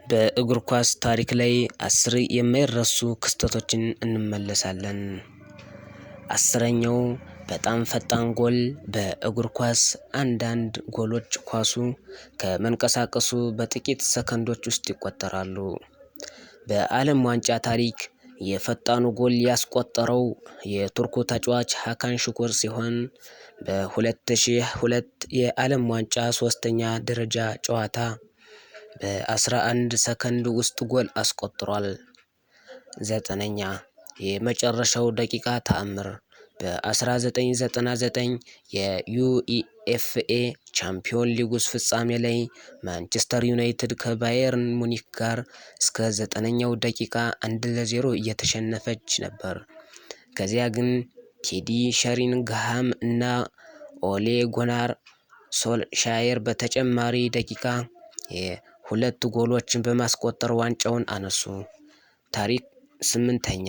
በእግር ኳስ ታሪክ ላይ 10 የማይረሱ ክስተቶችን እንመለሳለን። 10ኛው በጣም ፈጣን ጎል። በእግር ኳስ አንዳንድ ጎሎች ኳሱ ከመንቀሳቀሱ በጥቂት ሰከንዶች ውስጥ ይቆጠራሉ። በዓለም ዋንጫ ታሪክ የፈጣኑ ጎል ያስቆጠረው የቱርኩ ተጫዋች ሀካን ሹኩር ሲሆን፣ በ2002 የዓለም ዋንጫ ሶስተኛ ደረጃ ጨዋታ በ11 ሰከንድ ውስጥ ጎል አስቆጥሯል። 9ኛ የመጨረሻው ደቂቃ ተአምር። በ1999 የዩኢኤፍኤ ቻምፒዮን ሊጉስ ፍጻሜ ላይ ማንቸስተር ዩናይትድ ከባየርን ሙኒክ ጋር እስከ 90ኛው ደቂቃ 1-0 እየተሸነፈች ነበር። ከዚያ ግን ቴዲ ሸሪንግሃም እና ኦሌ ጉናር ሶልሻየር በተጨማሪ ደቂቃ የሁለት ጎሎችን በማስቆጠር ዋንጫውን አነሱ። ታሪክ 8ኛ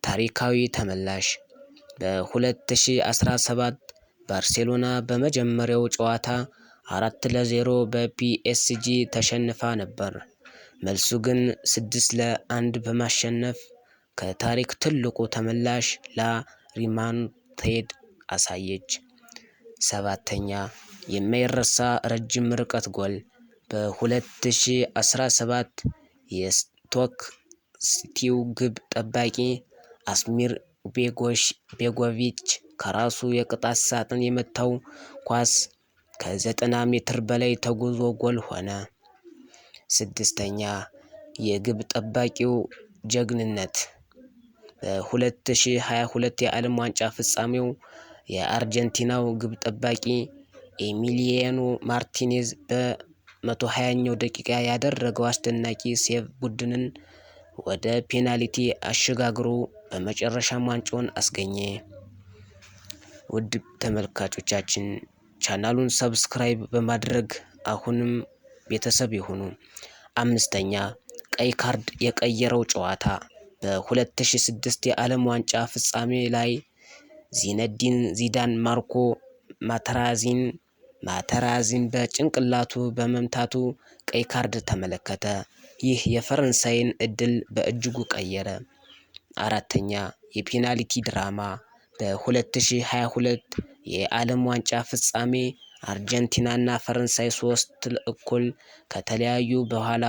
ታሪካዊ ተመላሽ። በ2017 ባርሴሎና በመጀመሪያው ጨዋታ 4-0 በፒኤስጂ ተሸንፋ ነበር። መልሱ ግን 6-1 በማሸነፍ ከታሪክ ትልቁ ተመላሽ ላ ሪሞንታዳ አሳየች። 7ኛ የማይረሳ ረጅም ርቀት ጎል። በ2017 የስቶክ ሲቲው ግብ ጠባቂ አስሚር ቤጎቪች ከራሱ የቅጣት ሳጥን የመታው ኳስ ከ90 ሜትር በላይ ተጉዞ ጎል ሆነ። 6ኛ የግብ ጠባቂው ጀግንነት። በ2022 የዓለም ዋንጫ ፍጻሜው የአርጀንቲናው ግብ ጠባቂ ኤሚሊያኖ ማርቲኔዝ በ120ኛው ደቂቃ ያደረገው አስደናቂ save ቡድንን ወደ ፔናልቲ አሸጋግሮ በመጨረሻም ዋንጫውን አስገኘ። ውድ ተመልካቾቻችን፣ ቻናሉን subscribe በማድረግ አሁንም ቤተሰብ ይሁኑ። 5ኛ ቀይ ካርድ የቀየረው ጨዋታ። በ2006 የዓለም ዋንጫ ፍጻሜ ላይ ዚነዲን ዚዳን ማርኮ ማተራዚን በጭንቅላቱ በመምታቱ ቀይ ካርድ ተመለከተ። ይህ የፈረንሳይን ዕድል በእጅጉ ቀየረ። 4ኛ የፔናልቲ ድራማ። በ2022 የዓለም ዋንጫ ፍጻሜ አርጀንቲናና ፈረንሳይ 3 እኩል ከተለያዩ በኋላ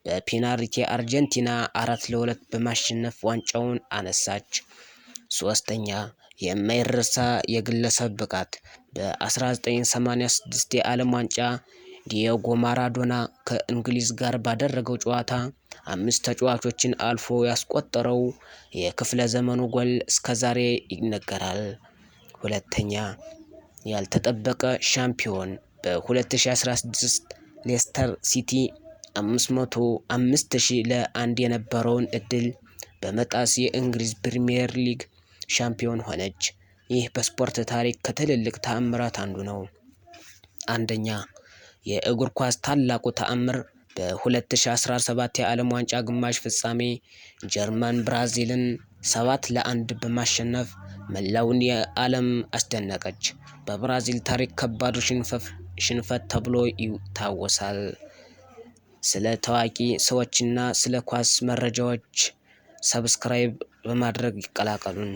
በፔናልቲ አርጀንቲና 4-2 በማሸነፍ ዋንጫውን አነሳች። 3ኛ የማይረሳ የግለሰብ ብቃት። በ1986 የዓለም ዋንጫ ዲዬጎ ማራዶና ከእንግሊዝ ጋር ባደረገው ጨዋታ አምስት ተጫዋቾችን አልፎ ያስቆጠረው የክፍለ ዘመኑ ጎል እስከዛሬ ይነገራል። 2ኛ ያልተጠበቀ ሻምፒዮን። በ2016 ሌስተር ሲቲ 505,000 ለ1 የነበረውን እድል በመጣስ የእንግሊዝ ፕሪምየር ሊግ ሻምፒዮን ሆነች። ይህ በስፖርት ታሪክ ከትልልቅ ተአምራት አንዱ ነው። 1ኛ የእግር ኳስ ታላቁ ተአምር። በ2017 የዓለም ዋንጫ ግማሽ ፍጻሜ ጀርመን ብራዚልን 7-1 በማሸነፍ መላውን የዓለም አስደነቀች። በብራዚል ታሪክ ከባዱ ሽንፈት ተብሎ ይታወሳል። ስለ ታዋቂ ሰዎችና ስለ ኳስ መረጃዎች subscribe በማድረግ ይቀላቀሉን።